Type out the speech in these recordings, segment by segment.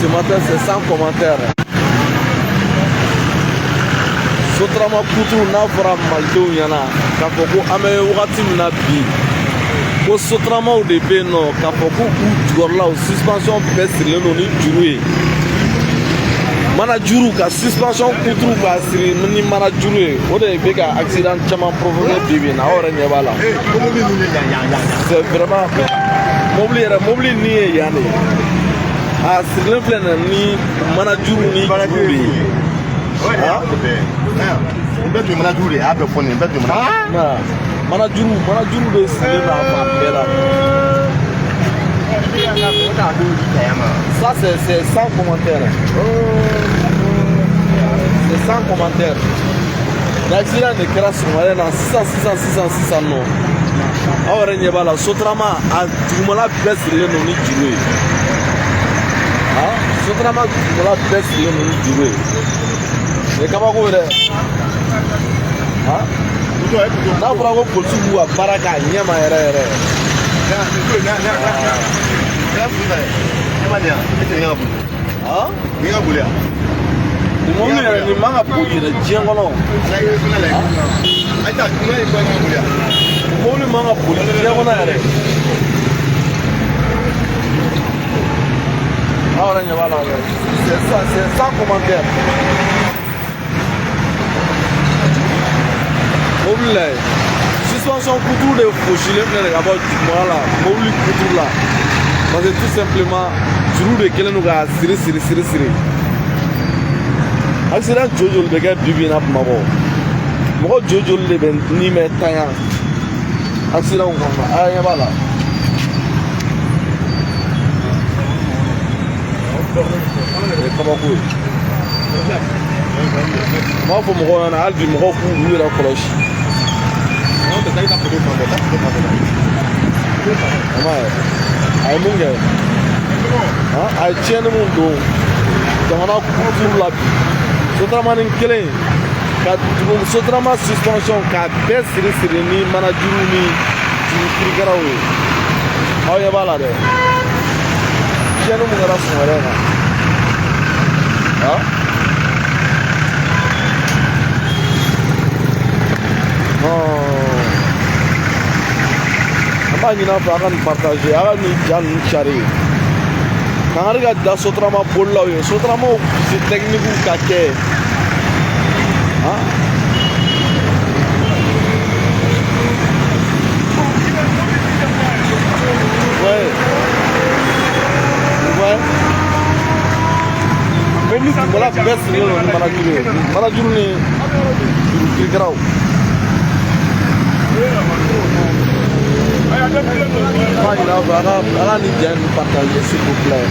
ce matin, c'est sans commentaire. Sotrama kutu n'a fɔra malidenw ɲɛna k'a fɔ ko an bɛ wagati min na bi, ko sotramaw de bɛ yen nɔ k'a fɔ ko u jukɔrɔlaw suspension bɛɛ sirilen don ni juru ye, mana juru ka suspension kuturu k'a siri ni mana juru ye, o de bɛ ka accident caman provoquer bi bi in na. Aw yɛrɛ ɲɛ b'a la, c'est vraiment mobili yɛrɛ, mobili ni ye yan de ye, a sirilen filɛ nin ni mana juru ni juru de ye. Nin bɛɛ tun ye mana juru de ye, a y'a bɛɛ fɔ, nin bɛɛ tun ye mana. Mana juru, mana juru de sirilen don a fan bɛɛ la. Ça, c'est sans commentaire. C'est sans commentaire. L'accident de kɛra sɔgɔmada in na sisan sisan sisan sisan nɔ. Aw yɛrɛ ɲɛ b'a la, sotarama a dugumala bɛɛ sirilen don ni juru ye. Sotarama dugumala bɛɛ sirilen don ni juru ye. Nin ye kabako ye dɛ. N'a fɔra ko polisiw b'u ka baara kɛ a ɲɛ ma yɛrɛ yɛrɛ. Nin mobili yɛrɛ, nin man ka boli yɛrɛ diɲɛ kɔnɔ. Nin mobili man ka boli diɲɛ kɔnɔ yɛrɛ. Aw yɛrɛ ɲɛ b'a la dɛ. C'est ça, c'est sans commentaire. Mobili la ye suspension kuturu de fosilen filɛ nin ka bɔ dugumala la, mobili kuturu la, parce que tout simplement juru de kɛlen don k'a siri siri siri siri. Accident joli joli bɛ kɛ bi bi in na Bamakɔ? Mɔgɔ joli joli de bɛ ni bɛ tanya accident kɔnɔ? A ɲɛ b'a la. O ye kabako ye. N b'a fɔ mɔgɔw ɲɛna hali bi, mɔgɔw k'u yɛrɛ kɔlɔsi. A ma ye, a ye mun kɛ? A ye tiɲɛni mun don jamana kuturu la bi, sotaramanin kelen ka dugu sotarama suspension k'a bɛɛ siri siri ni manajuru ni juru kirikaraw ye. Aw ɲɛ b'a la dɛ, tiɲɛni mun kɛra sɔgɔmada in na. An b'a ɲini aw fɛ, a ka nin partager, a ka nin ja ninnu cari. Kangari ka da sotarama bolilaw ye, sotaramaw visite technique ka kɛ. Ouais. Ouais. Mobili dugumala bɛɛ sirilen don ni manajuru ye, manajuru ni juru kirikaraw. N b'a ɲini aw fɛ, a ka nin ja ninnu partager, s'il vous plaît.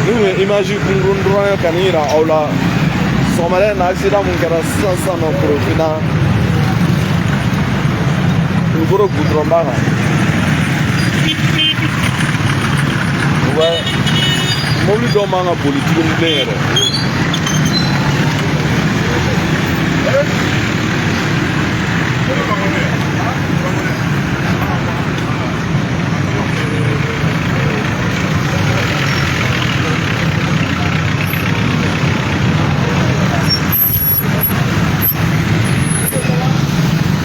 Ni kun ye image kunkuruni dɔrɔn ye ka nin yira aw la sɔgɔmada in na, accident mun kɛra sisan sisan nɔ Korofina, Kulukoro goudron ba kan. Ouais, mobili dɔw man ka boli tuguni bilen yɛrɛ.